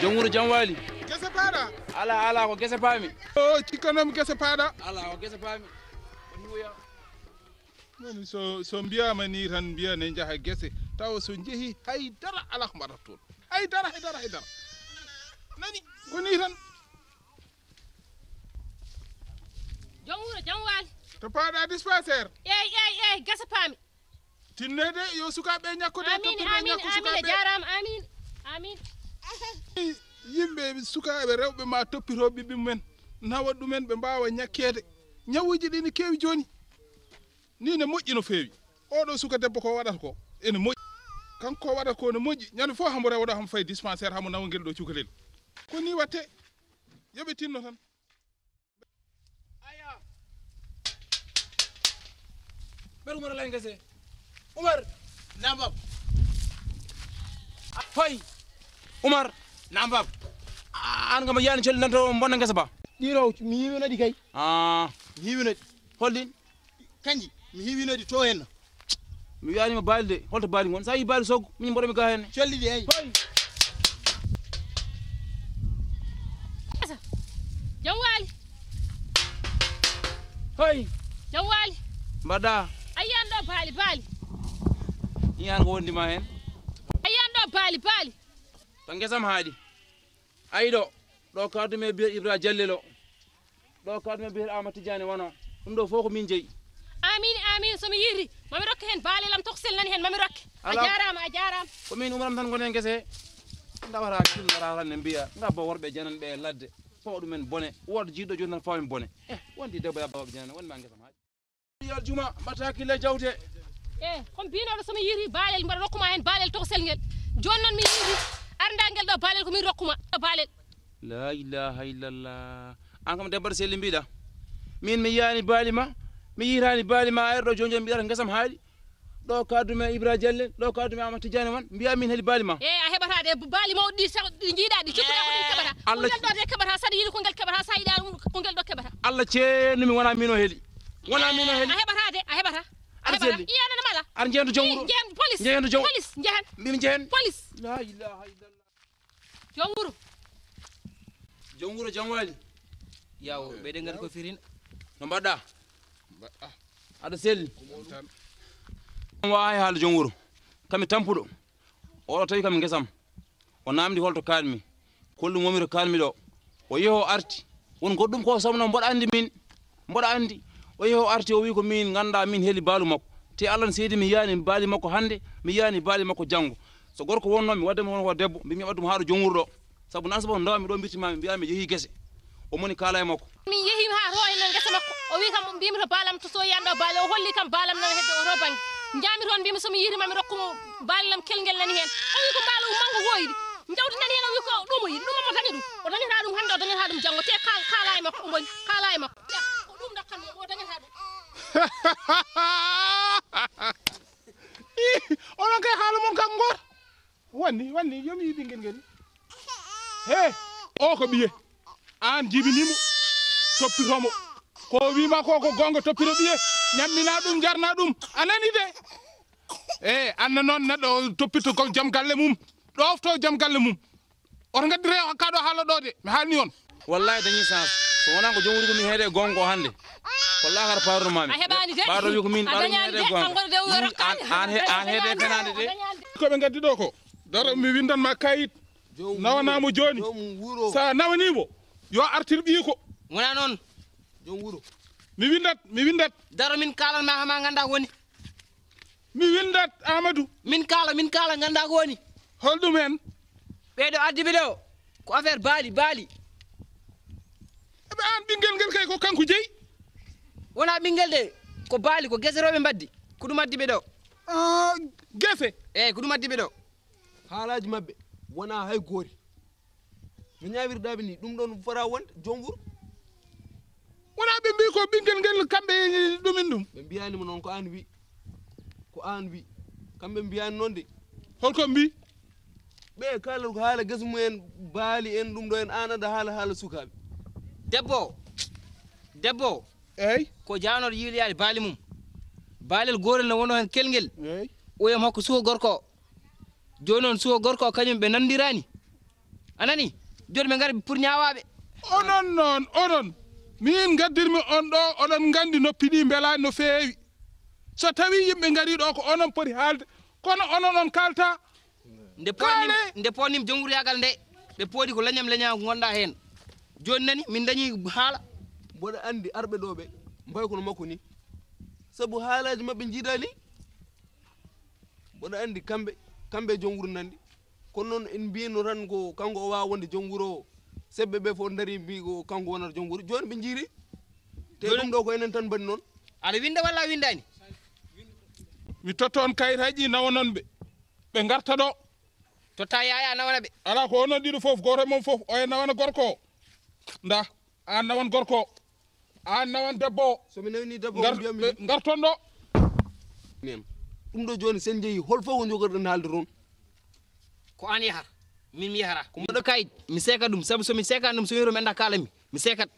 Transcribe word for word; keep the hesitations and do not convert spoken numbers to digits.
Jom wuro, jam waali? Gese paaɗa? Alaa, alaa, ko gese paami. O cikkanoomi gese paaɗa. Alaa, ko gese paami. Ko hiwuya. Moni so, so mbiyaama nii tan, mbiya ne njaha gese, tawa so njehi, hay dara alaa ko mbaɗata toon. Hay dara, hay dara, hay dara. Nani? Ko nii tan. Jom wuro, jam waali? To paaɗa dispensaire? Eey, eey, eey, gese paami. Tinneede yo sukaaɓe ñakkude. Amin, toppirde amin, ñakku amin, a sukaaɓe. Jaaraama, amin, amin. Yimɓe sukaaɓe rewɓe ma toppitoo ɓiɓɓe mumen, nawa ɗumen ɓe mbaawa ñakkeede. Ñawuuji ɗi ne keewi jooni. Ni ne moƴƴi no feewi. Oɗo suka debbo ko waɗata ko ene moƴƴi. Kanko ko waɗata ko ne moƴƴi. Ñande fof hamo rewoɗo hamo fayi dispensaire hamo nawa ngel ɗo cukalel. Ko ni watte. Yo ɓe tinno tan. Aya. Ɓeru Umar lay ngese. Umar. Naam, bab. Hoy. Umar. Naam, bab. A-, an kam a yiyani colli nan to bonna ngesa ba? Ɗi ɗo, mi yiwino ɗi kay. Ah. Mi yiwino ɗi. Holɗin? Kanji, mi yiwino ɗi to henna. Mi wiyanima baali de, holto baali ngon? Sa yi baali soggo, min mboɗo mi ga henne. Colli ɗi, eyi. Hoy. Asa, jom waali. Hoy. Jom waali. Mbaɗa? A yiyan ɗo baali, baali. Yiyan ko wondi ma hen? A yiyan ɗo baali, baali. To ngesam haaɗi. Ayi ɗo, ɗo kaddu me biyeteɗo Ibra Jalli lo. Ɗo kaddu me biyeteɗo Ama Tijjani wano. Ɗum ɗo fof ko min jeyi. Amin, amin. So mi yiiri, mami rokke hen baalel am tokosel nani hen, mami rokke. A jaaraama, a jaaraama. Ko min umaram tan ngoni e ngese. Ndawata kin, ndawata tan ne mbiya, ngabba worɓe jananɓe e ladde. Fawa ɗumen bone. Wooda jiiɗo jooni tan fawa min bone. Eh, wondi debbo yabba worɓe jananɓe, woni ma ngesa ma. Yo aljuma, mbaɗata hakkille jawte. Eh, ko mi mbinoɗo so mi yiiri baalel, mbaɗa rokkuma hen baalel tokosel ngel. Jooni noon mi yiiri arndagel ɗo baalel ko min rokkuma. Ɗo baalel. La ilaha illallah. An kam debbo selli mbiɗa. Min mi yiyani baali ma, mi yiirani baali ma, a ari ɗo jooni jooni mbiɗata ngesam haaɗi. Ɗo kaddu me Ibra Jalli, ɗo kaddu me Ama Tijjani man, mbiya min heli baali ma. Eh, a heɓata de, baali mawɗi ɗi sa-, ɗi jiiɗa, ɗi cikkuɗa ko ɗum keɓata. Allah. Ko ngel ɗo de keɓata, saɗa yiɗi ko ngel keɓata, sa yiɗa ko ngel ɗo keɓata. Allah ceenumi wona min o heli. Wona min o heli. A heɓata de, a heɓata. A heɓata. Selli. Iyana na mala. Ar njehen to jom wuro. Njehen police. Njehen to jom. Police, njehen. Mbimi njehen. Police. La ilaha illallah. Jom wuro. Jom wuro, jom waali. Yawo, ɓeyden ngar ko firin. No mbaɗɗa? Mbaɗɗa. Aɗa selli? Tan. Wa hay haala jom wuro. Kami tampuɗo. Oɗo tawi kam ngesam. O namdi holto kaanmi. Kolɗum wonmi to kaanmi ɗo. O yehi o arti. Won goɗɗum ko sawno mboɗo andi min. Mboɗo andi. O yehi o arti o wi ko min ganda min heli baalu makko. Te Allah ne seedi mi yiyani baali makko hande, mi yiyani baali makko janngo. So gorko wonno mi wadde mo won ko debbo, mbimi ɓaddum haɗo jom wuro ɗo. Sabu nan sabu ndawmi ɗo mbirtimami mbiya mi yehi gese. O moni kala e makko. Min yehi ha to en ngesa makko. O wi kam mbimi to baalam to soyan ɗo baale, o holli kam baalam nan hedde o to bangge. Njami toon mbimi so mi yiiri mami rokku mo baalam kelngel nani hen. O wi ko mbaalu mango woydi. Jawdi nani hen o wi ko ɗum o yiɗi. Ɗum mo dañi ɗum. O dañata ɗum hande o dañata ɗum janngo. Te kal-, kala e makko o moni. Kala e makko. Ko ɗum dokkan mo o dañata ɗum. Ih, onon kay haala mon kam ngor. Wanni, wanni, yo mi yi ɓinngel ngel. He, o ko ɓiye. Aan jibini mo, toppito mo. Ko o wii ma ko, ko goonga, toppito ɓiye. Ñammina ɗum, jarna ɗum. A nani de? E, anna noon neɗɗo toppito ko jom galle mum. Ɗofto jom galle mum. Oto ngaddi reewa ka ɗo haala ɗo de. Mi haalni on. Wallahi dañi chance. So wonaa ko jom wuro ko mi heede goonga o hannde. Ko laakara pawruno mami. A heɓaani de. Ɓaaɗo wi ko min, a ɓaaɗo mi dañaani heede de. Goonga. Kanko de o rokkaani. An he-, an heede fenaande de. A dañaani de. Ko ɓe ngaddi ɗo ko. Daro mi windan ma kayit. Jom nawana mo jooni. Jom wuro. Sa nawani mo, yo artir ɓiyi ko. Wona noon. Jom wuro. Mi windat, mi windat. Daro min kaalan ma hama ngannda woni. Mi windat Amadou. Min kaala, min kaala, ngannda ko woni. Holɗum en? Ɓeeɗo addi ɓe ɗo, ko affaire baali, baali. Eɓe an ɓinngel ngel kay ko kanko jeyi? Wona ɓinngel de, ko baali, ko gese rewɓe mbaddi. Ko ɗum addi ɓe ɗo. Ah, gese? Eey, ko ɗum addi ɓe ɗo. Haalaaji maɓɓe wonaa hay goori. No ñaawirɗaa ɓe nii, ɗum ɗoon fota wonde joom wuro. Wonaa ɓe mbii ko ɓinngel ngel kamɓe ɗumin ɗum? Ɓe mbiyaani mo noon, ko aan wi. Ko aan wi. Kamɓe mbiyaani noon de. Holko mbii? Ɓe kaalata ko haala gese mumen, baali en, ɗum ɗo en, aan aɗa haala haala sukaaɓe. Debbo o, debbo o. Eey. Ko jaanooɗo yiiloyaade baali mum. Baalel goorel no wonoo heen kelngel. Eey. Oya mo hokka suka gorko o. Jooni noon, suka gorko o, kañum ɓe nanndiraani. A nani? Jooni ɓe ngari pour ñaawaaɓe. Onon noon, onon, miin ngaddirmi on ɗo, oɗon nganndi noppi ɗi mbelaani no feewi. So tawii yimɓe ngarii ɗo ko onon poti haalde, kono onon on kaaltaa. Nde poonnim, nde poonnim jonnguryaagal nde, ɓe poodi ko leñam leñaagu ngonɗaa heen. Jooni nani, min ndañii haala. Mboɗo anndi arɓe ɗo ɓe mbayi kono makko ni, sabu haalaaji maɓɓe njiidaani. Mboɗo anndi kamɓe, kamɓe e jom wuro nanndi. Kono noon en mbiyno tan ko kanko o waawa wonde jom wuro o. Seɓɓe ɓe fof ndarii mbi ko kanko wonata jom wuro. Jooni ɓe njiiri. Te ɗum ɗo ko enen tan mbaɗi noon. Aɗa winnda walla a winndaani? Mi totta on kayitaaji ɗi nawanon ɓe. Ɓe ngarta ɗo. Totta Yaya nawana ɓe. Alaa ko onon ɗiɗo fof, gooto e mon fof, oya nawana gorko o. Nda, aan nawan gorko o. Aan nawan debbo o. So mi nawini debbo o mbiyammi ɗum. Ngarton ɗo. Nen. Ɗum ɗo jooni so en njehii hol fof ko njogorɗen haalde toon. Ko aan yahata, min mi yahata. Ko mbaɗo kayit, mi seekat ɗum, sabu so mi seekaani ɗum, so mi yehi to mi anndaa kaalanmi, mi seekat.